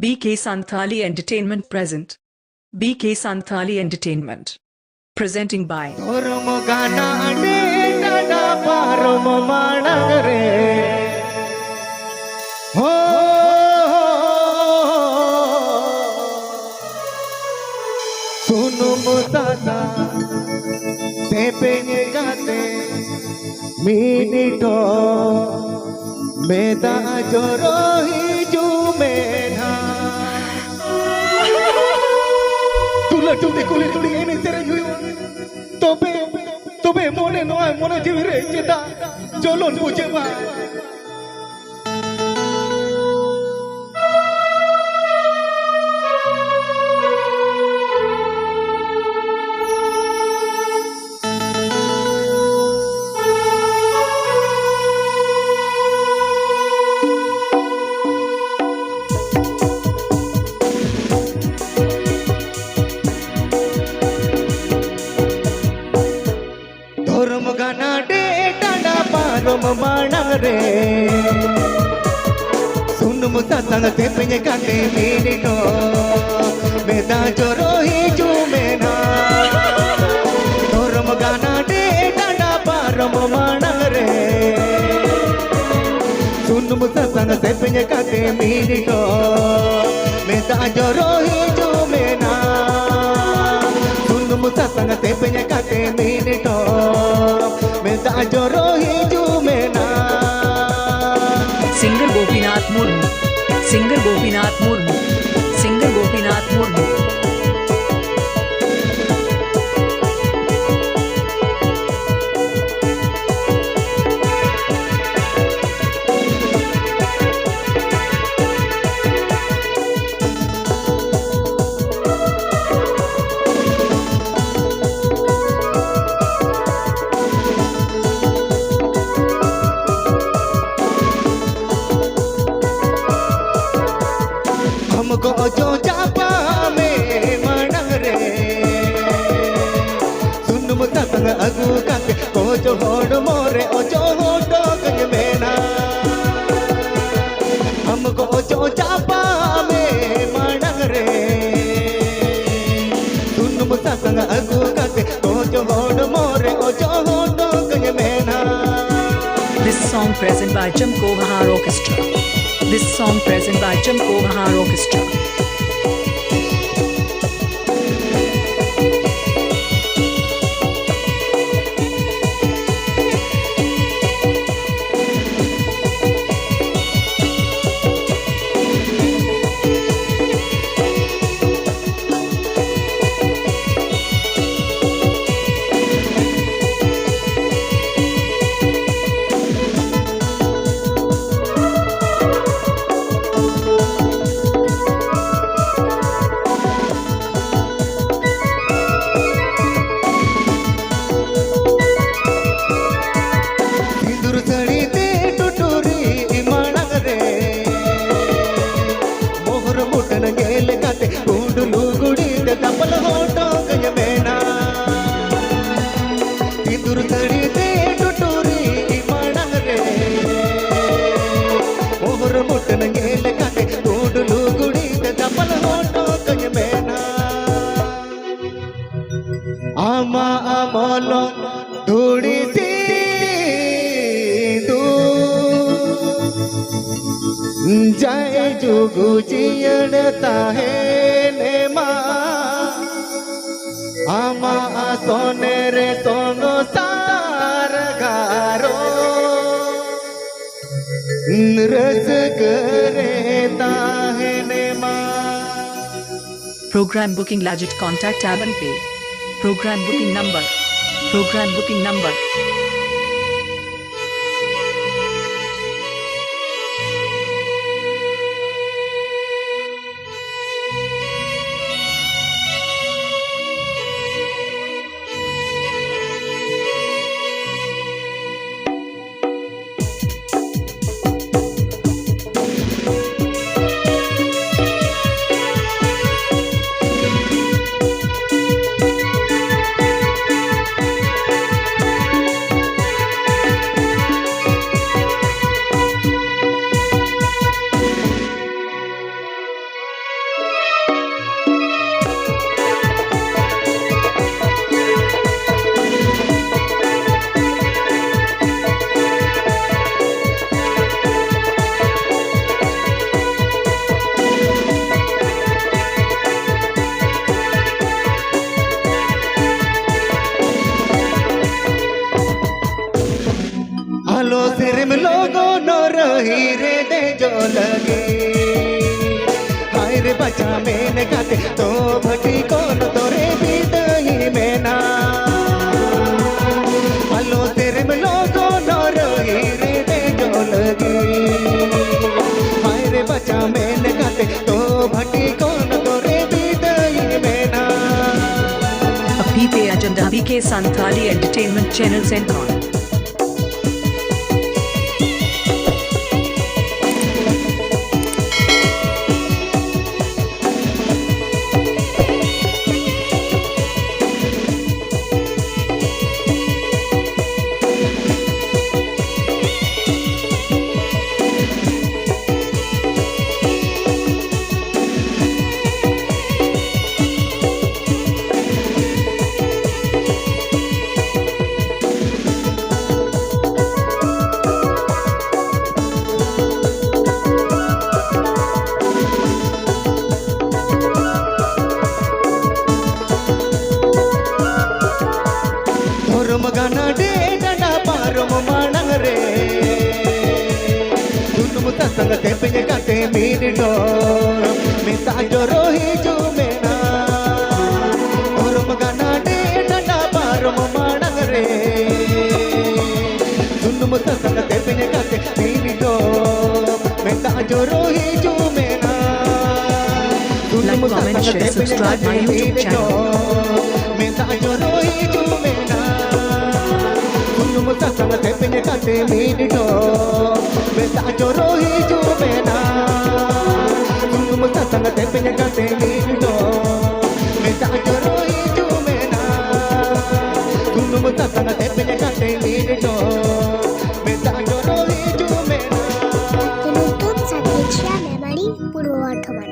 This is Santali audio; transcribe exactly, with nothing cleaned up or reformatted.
B K Santhali Entertainment present. B K Santhali Entertainment. Presenting by ᱫᱷᱚᱨᱚᱢ ᱜᱟᱱᱟ ᱟᱹᱰᱤ ᱴᱟᱴᱟ ᱯᱟᱨᱚᱢ ᱢᱟᱲᱟᱝ ᱨᱮ᱾ ᱦᱳ, ᱥᱩᱱᱩᱢ ᱥᱟᱥᱟᱝ ᱥᱮᱯᱮᱧ ᱠᱟᱛᱮ ᱢᱤᱫ ᱴᱷᱚᱯ ᱢᱮᱫᱟᱜ ᱡᱚᱨᱚ ᱦᱤᱡᱩᱜ ᱢᱮ ᱱᱟᱦᱟᱜ᱾ ᱫᱩᱞᱟᱹᱲ ᱡᱩᱫᱤ ᱠᱩᱞᱤ ᱛᱩᱲᱤ ᱮᱱᱮᱡ ᱥᱮᱨᱮᱧ ᱦᱩᱭᱩᱜᱼᱟ, ᱛᱚᱵᱮ, ᱛᱚᱵᱮ ᱢᱚᱱᱮ ᱱᱚᱣᱟ ᱢᱚᱱᱮ ᱡᱤᱣᱤ ᱨᱮ ᱪᱮᱫᱟᱜ ᱡᱚᱞᱚᱱ ᱵᱩᱡᱷᱟᱹᱜᱼᱟ? ᱫᱷᱚᱨᱚᱢ ᱜᱟᱱᱟᱰᱮ ᱰᱟᱸᱰᱟ ᱯᱟᱨᱚᱢ ᱢᱟᱲᱟᱝ ᱨᱮ, ᱥᱩᱱᱩᱢ ᱥᱟᱥᱟᱝ ᱥᱮᱯᱮᱧ ᱠᱟᱛᱮ ᱢᱤᱫ ᱴᱷᱚᱯ ᱢᱮᱫᱟᱜ ᱡᱚᱨᱚ ᱦᱤᱡᱩᱜ ᱢᱮ ᱱᱟ᱾ ᱫᱷᱚᱨᱚᱢ ᱜᱟᱱᱟᱰᱮ ᱰᱟᱸᱰᱟ ᱯᱟᱨᱚᱢ ᱢᱟᱲᱟᱝ ᱨᱮ, ᱥᱩᱱᱩᱢ ᱥᱟᱥᱟᱝ ᱥᱮᱯᱮᱧ ᱠᱟᱛᱮ ᱢᱤᱫ ᱴᱷᱚᱯ ᱢᱮᱫᱟᱜ ᱡᱚᱨᱚ ᱦᱤᱡᱩᱜ ᱢᱮ ᱱᱟ᱾ ᱥᱩᱱᱩᱢ ᱥᱟᱥᱟᱝ ᱥᱮᱯᱮᱧ ᱠᱟᱛᱮ ᱢᱤᱫ ᱴᱷᱚᱯ ᱢᱮᱫᱟᱜ ᱡᱚᱨᱚ ᱦᱤᱡᱩᱜ ᱢᱮ ᱱᱟ᱾ Singer Gopinath Murmu. Singer Gopinath Murmu. Singer Gopinath Murmu. ᱟᱢ ᱠᱚ ᱚᱡᱚᱜ ᱪᱟᱯᱟ ᱢᱮ ᱢᱟᱲᱟᱝ ᱨᱮ, ᱥᱩᱱᱩᱢ ᱥᱟᱥᱟᱝ ᱟᱹᱜᱩ ᱠᱟᱛᱮ ᱚᱡᱚᱜ ᱦᱚᱲᱢᱚ ᱨᱮ ᱚᱡᱚᱜ ᱦᱚᱴᱚ ᱠᱟᱹᱧ ᱢᱮ ᱱᱟ᱾ ᱟᱢ ᱠᱚ ᱚᱡᱚᱜ ᱪᱟᱯᱟ ᱢᱮ Present by Chamko Bahar Orchestra. This song present by Chamko Bahar Orchestra. ᱥᱤᱸᱫᱩᱨ ᱥᱟᱹᱲᱤ ᱛᱮ ᱴᱩᱴᱩᱨᱤ ᱢᱟᱲᱟᱝ ᱨᱮ, ᱢᱳᱦᱚᱨ ᱢᱩᱴᱷᱟᱹᱱ ᱧᱮᱞ ᱠᱟᱛᱮ ᱠᱩᱸᱰ ᱞᱩᱜᱽᱲᱤ ᱛᱮ ᱫᱟᱯᱟᱞ ᱦᱚᱴᱚ ᱠᱟᱹᱧ ᱢᱮᱱᱟ᱾ ᱥᱤᱸᱫᱩᱨ ᱥᱟᱹᱲᱤ ᱛᱮ ᱴᱩᱴᱩᱨᱤ ᱢᱟᱲᱟᱝ ᱨᱮ, ᱢᱳᱦᱚᱨ ᱢᱩᱴᱷᱟᱹᱱ ᱧᱮᱞ ᱠᱟᱛᱮ ᱠᱩᱸᱰ ᱞᱩᱜᱽᱲᱤ ᱛᱮ ᱫᱟᱯᱟᱞ ᱦᱚᱴᱚ ᱠᱟᱹᱧ ᱢᱮᱱᱟ᱾ ᱟᱢᱟᱜ ᱢᱚᱞᱚᱝ ᱫᱷᱩᱲᱤ ᱥᱤᱸᱫᱩᱨ ᱡᱟᱭ ᱡᱩᱜᱩ ᱡᱤᱭᱟᱹᱲ ᱛᱟᱦᱮᱱ ᱢᱟ᱾ ᱟᱢᱟᱜ ᱥᱚᱱᱮᱨ ᱥᱚᱝᱥᱟᱨ ᱜᱷᱟᱨᱚᱸᱡᱽ ᱨᱟᱹᱥᱠᱟᱹ ᱨᱮ ᱛᱟᱦᱮᱱ ᱢᱟ᱾ Program booking ᱞᱟᱹᱜᱤᱫ contact ᱟᱵᱚᱱ ᱯᱮ᱾ Program booking number. Program booking number. ᱢᱮᱱ ᱠᱟᱛᱮ ᱛᱚ ᱵᱷᱟᱹᱴᱤ ᱠᱚᱱ ᱛᱚᱨᱮ ᱵᱤᱫᱟᱹᱭ ᱢᱮᱱᱟ᱾ ᱟᱞᱚ ᱥᱮᱨᱮᱢ ᱞᱚᱜᱚᱱ ᱨᱟᱹᱦᱤ ᱨᱮ ᱫᱮᱡᱚᱜ ᱞᱟᱹᱜᱤᱫ᱾ ᱦᱟᱭ ᱨᱮ ᱵᱟᱪᱟ ᱢᱮᱱ ᱠᱟᱛᱮ ᱛᱚ ᱵᱷᱟᱹᱴᱤ ᱠᱚᱱ ᱛᱚᱨᱮ ᱵᱤᱫᱟᱹᱭ ᱢᱮᱱᱟ᱾ ᱟᱯᱮ ᱯᱮ ᱟᱸᱡᱚᱢ ᱫᱟ ᱵᱤ ᱠᱮ ᱥᱟᱱᱛᱟᱲᱤ ᱮᱱᱴᱟᱨᱴᱮᱱᱢᱮᱱᱴ ᱪᱮᱱᱮᱞ ᱥᱮᱱ ᱠᱷᱚᱱ᱾ ᱫᱷᱚᱨᱚᱢ ᱜᱟᱱᱟᱰᱮ ᱰᱟᱸᱰᱟ ᱯᱟᱨᱚᱢ ᱢᱟᱲᱟᱝ ᱨᱮ, ᱥᱩᱱᱩᱢ ᱥᱟᱥᱟᱝ ᱛᱮᱯᱮᱧ ᱠᱟᱛᱮ ᱢᱤᱫ ᱰᱚᱸᱰ ᱢᱮᱛᱟᱜ ᱡᱚᱨᱚ ᱦᱤᱡᱩᱜ ᱢᱮᱱᱟ᱾ ᱫᱷᱚᱨᱚᱢ ᱜᱟᱱᱟᱰᱮ ᱰᱟᱸᱰᱟ ᱯᱟᱨᱚᱢ ᱢᱟᱲᱟᱝ ᱨᱮ, ᱥᱩᱱᱩᱢ ᱥᱟᱥᱟᱝ ᱛᱮᱯᱮᱧ ᱠᱟᱛᱮ ᱢᱤᱫ ᱰᱚᱸᱰ ᱢᱮᱛᱟᱜ ᱡᱚᱨᱚ ᱦᱤᱡᱩᱜ ᱢᱮᱱᱟ᱾ Like, comment, share, subscribe my YouTube channel. ᱢᱮᱛᱟᱜ ᱡᱚᱨᱚ ᱦᱤᱡᱩᱜ ᱢᱮᱱᱟ᱾ ᱥᱩᱱᱩᱢ ᱥᱟᱥᱟᱝ ᱛᱮᱯᱮᱧ ᱠᱟᱛᱮ ᱢᱤᱫ ᱰᱚᱸᱰ ᱢᱮᱛᱟᱜ ᱡᱚᱨᱚ ᱦᱤᱡᱩᱜ ᱢᱮᱱᱟ᱾ ᱥᱩᱱᱩᱢ ᱥᱟᱥᱟᱝ ᱛᱮᱯᱮᱧ ᱠᱟᱛᱮ